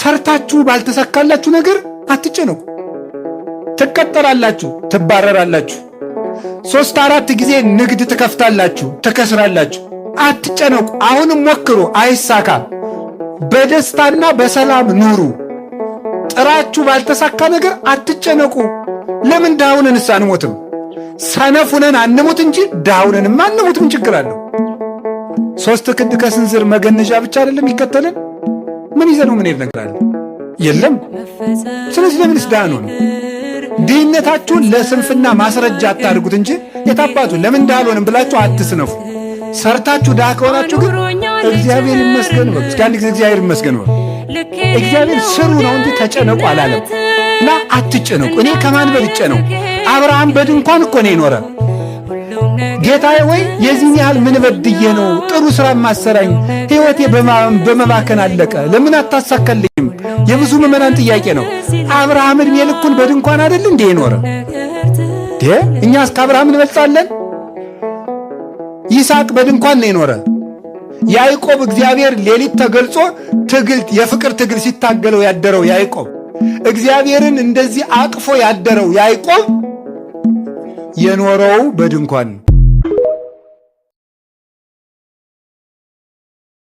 ሰርታችሁ ባልተሳካላችሁ ነገር አትጨነቁ። ትቀጠራላችሁ፣ ትባረራላችሁ። 3 4 ጊዜ ንግድ ትከፍታላችሁ፣ ትከስራላችሁ። አትጨነቁ። አሁንም ሞክሩ፣ አይሳካም። በደስታና በሰላም ኑሩ። ጥራችሁ ባልተሳካ ነገር አትጨነቁ። ለምን ድሃ ሁነንስ አንሞትም? ሰነፍ ሁነን አንሙት እንጂ ድሃ ሁነንማ አንሙት። ምን ችግር አለው? 3 ክንድ ከስንዝር መገነዣ ብቻ አይደለም ይከተልን? ምን ይዘነው ምን ነገር አለ? የለም። ስለዚህ ለምንስ ድሃ አንሆንም? ድህነታችሁን ለስንፍና ማስረጃ አታድርጉት እንጂ የታባቱ ለምን ድሃ አልሆንም ብላችሁ አትስነፉ። ሰርታችሁ ድሃ ከሆናችሁ ግን እግዚአብሔር ይመስገን በሉ። እስኪ አንድ ጊዜ እግዚአብሔር ይመስገን በሉ። እግዚአብሔር ስሩ ነው እንጂ ተጨነቁ አላለም። እና አትጨነቁ። እኔ ከማን በልጬ ነው? አብርሃም በድንኳን እኮ ነው የኖረ። ጌታዬ ወይ የዚህን ያህል ምን በድዬ ነው ጥሩ ስራ ማሰራኝ? ሕይወቴ በመባከን አለቀ። ለምን አታሳካልኝም? የብዙ ምዕመናን ጥያቄ ነው። አብርሃም እድሜ ልኩን በድንኳን አይደል እንዴ የኖረ? እኛስ ከአብርሃም እንበልጣለን? ይስሐቅ በድንኳን ነው የኖረ። ያዕቆብ እግዚአብሔር ሌሊት ተገልጾ ትግል የፍቅር ትግል ሲታገለው ያደረው ያዕቆብ፣ እግዚአብሔርን እንደዚህ አቅፎ ያደረው ያዕቆብ የኖረው በድንኳን ነው።